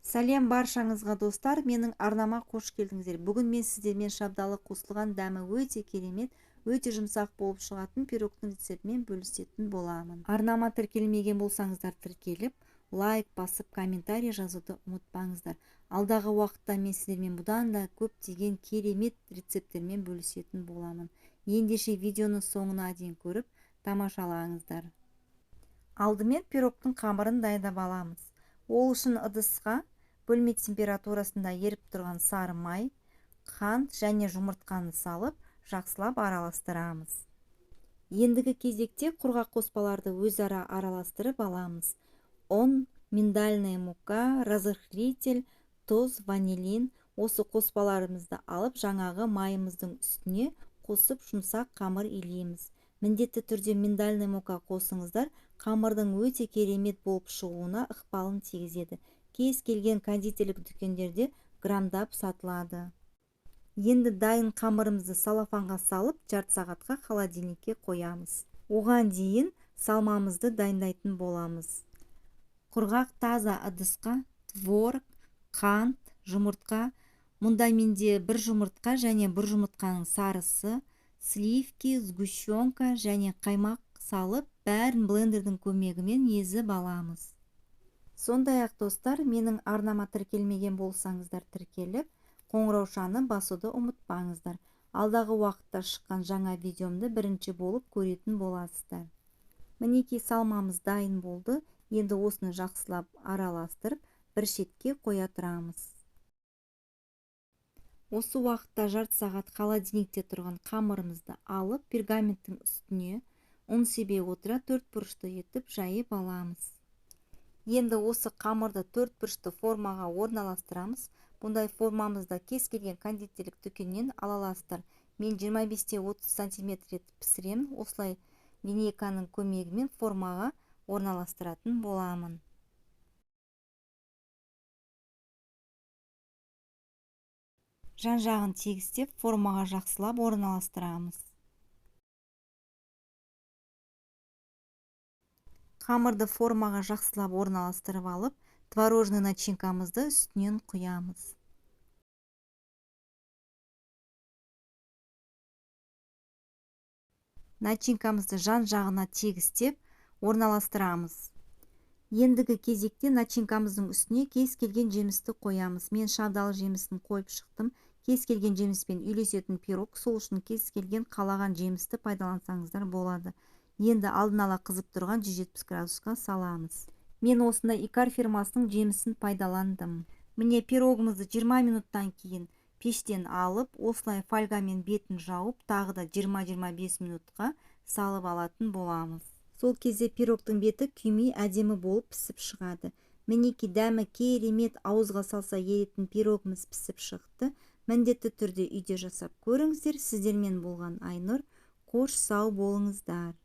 Сәлем баршаңызға, достар, менің арнама қош келдіңіздер. Бүгін мен сіздермен шабдалы қосылған, дәмі өте керемет, өте жұмсақ болып шығатын пирогтың рецептімен бөлісетін боламын. Арнама тіркелмеген болсаңыздар тіркеліп, лайк басып, комментарий жазуды ұмытпаңыздар. Алдағы уақытта мен сіздермен бұдан да көптеген керемет рецепттермен бөлісетін боламын. Ендеше видеоны соңына дейін көріп, тамашалаңыздар. Алдымен пирогтың қамырын дайындап аламыз. Ол үшін ыдысқа бөлме температурасында еріп тұрған сары май, қант және жұмыртқаны салып, жақсылап араластырамыз. Ендігі кезекте құрғақ қоспаларды өзара араластырып аламыз. Ұн, миндальная мука, разрыхлитель, тұз, ванилин. Осы қоспаларымызды алып, жаңағы майымыздың үстіне қосып, жұмсақ қамыр илейміз. Міндетті түрде миндальная мука қосыңыздар, қамырдың өте керемет болып шығуына ықпалын тигізеді. Кез келген кондитерлік дүкендерде грамдап сатылады. Енді дайын қамырымызды салафанға салып, жарты сағатқа холодильникке қоямыз. Оған дейін салмамызды дайындайтын боламыз. Құрғақ таза ыдысқа творог, қант, жұмыртқа, мұнда менде бір жұмыртқа және бір жұмыртқаның сарысы, сливки, сгущенка және қаймақ салып, бәрін блендердің көмегімен езіп аламыз. Сондай-ақ, достар, менің арнама тіркелмеген болсаңыздар тіркеліп, қоңыраушаны басуды ұмытпаңыздар. Алдағы уақытта шыққан жаңа видеомды бірінші болып көретін боласыздар. Мінекей, салмамыз дайын болды. Енді осыны жақсылап араластырып, бір шетке қоя тұрамыз. Осы уақытта жарты сағат холодильникте тұрған қамырымызды алып, пергаменттің үстіне ұн себе отыра төрт бұрышты етіп жайып аламыз. Енді осы қамырды төрт бұрышты формаға орналастырамыз. Бұндай формамызда кез келген кондитерлік дүкеннен ала аласыздар. Мен 25-30 сантиметр етіп пісіремін. Осылай линейканың көмегімен формаға орналастыратын боламын. Жан-жағын тегістеп, формаға жақсылап орналастырамыз. Қамырды формаға жақсылап орналастырып алып, творожный начинкамызды үстінен құямыз. Начинкамызды жан-жағына тегістеп орналастырамыз. Ендігі кезекте начинкамыздың үстіне кез келген жемісті қоямыз. Мен шабдалы жемісін қойып шықтым. Кез келген жеміспен үйлесетін пирог, сол үшін кез келген қалаған жемісті пайдалансаңыздар болады. Енді алдын ала қызып тұрған 170 градусқа саламыз. Мен осындай Икар фирмасының жемісін пайдаландым. Міне, пирогымызды 20 минуттан кейін пештен алып, осылай фольгамен бетін жауып, тағы да 20-25 минутқа салып алатын боламыз. Сол кезде пирогтың беті күймей әдемі болып пісіп шығады. Мінекей, дәмі керемет, ауызға салса еритін пирогымыз пісіп шықты. Міндетті түрде үйде жасап көріңіздер. Сіздермен болған Айнұр. Қош сау болыңыздар.